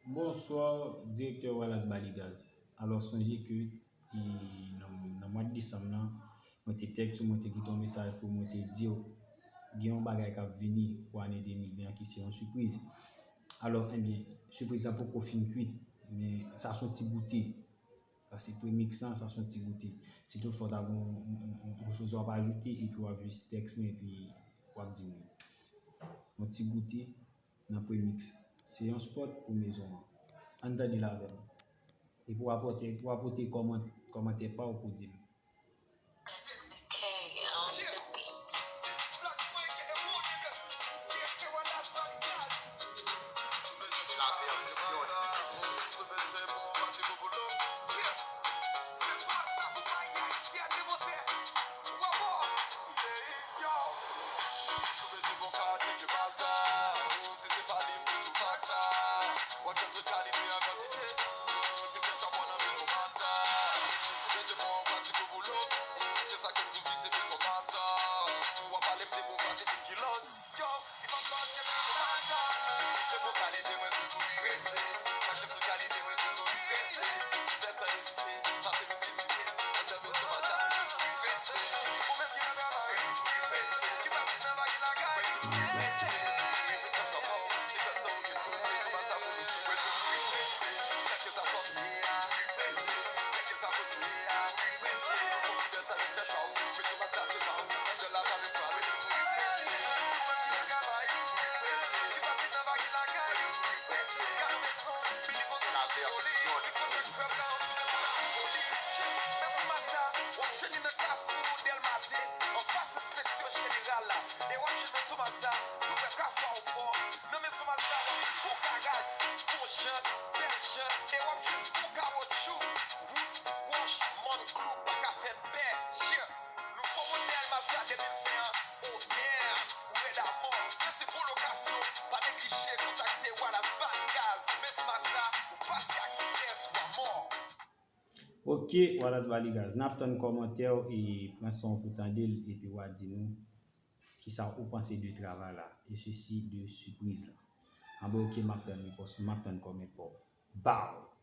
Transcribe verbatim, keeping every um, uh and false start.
Bonswa, direktè Wallace Baligaz. Alò, sonje ke e, nan, nan mwa desanm nan, mwen te tèks ou, mwen te kite yon mesaj pou mwen te di w, gen yon bagay k ap vini pou ane de mil ven an ki se yon sipriz. Alò, ebyen, sipriz la poko fin kwit, men sa se yon ti goute. Sa se premiks lan, sa se yon ti goute. Si toutfwa w ta gen yon, yon, yon, yon choz w ap ajoute, epi w ap jis tèks mwen, epi w ap di mwen. Yon ti goute nan premiks. Se yon spòt pou mezon an. Ann tande l avè m. Epi w a pote, w a pote kòman-, kòmantè pa w pou di m. Ok, Wallace Baligaz, n ap tann kòmantè w e pran san w pou tande l, epi w a di nou kisa ou panse de travay la, e sesi de sipriz la. Anben, ok, m ap tann ripons ou, m ap tann kòmantè pa w. Bow!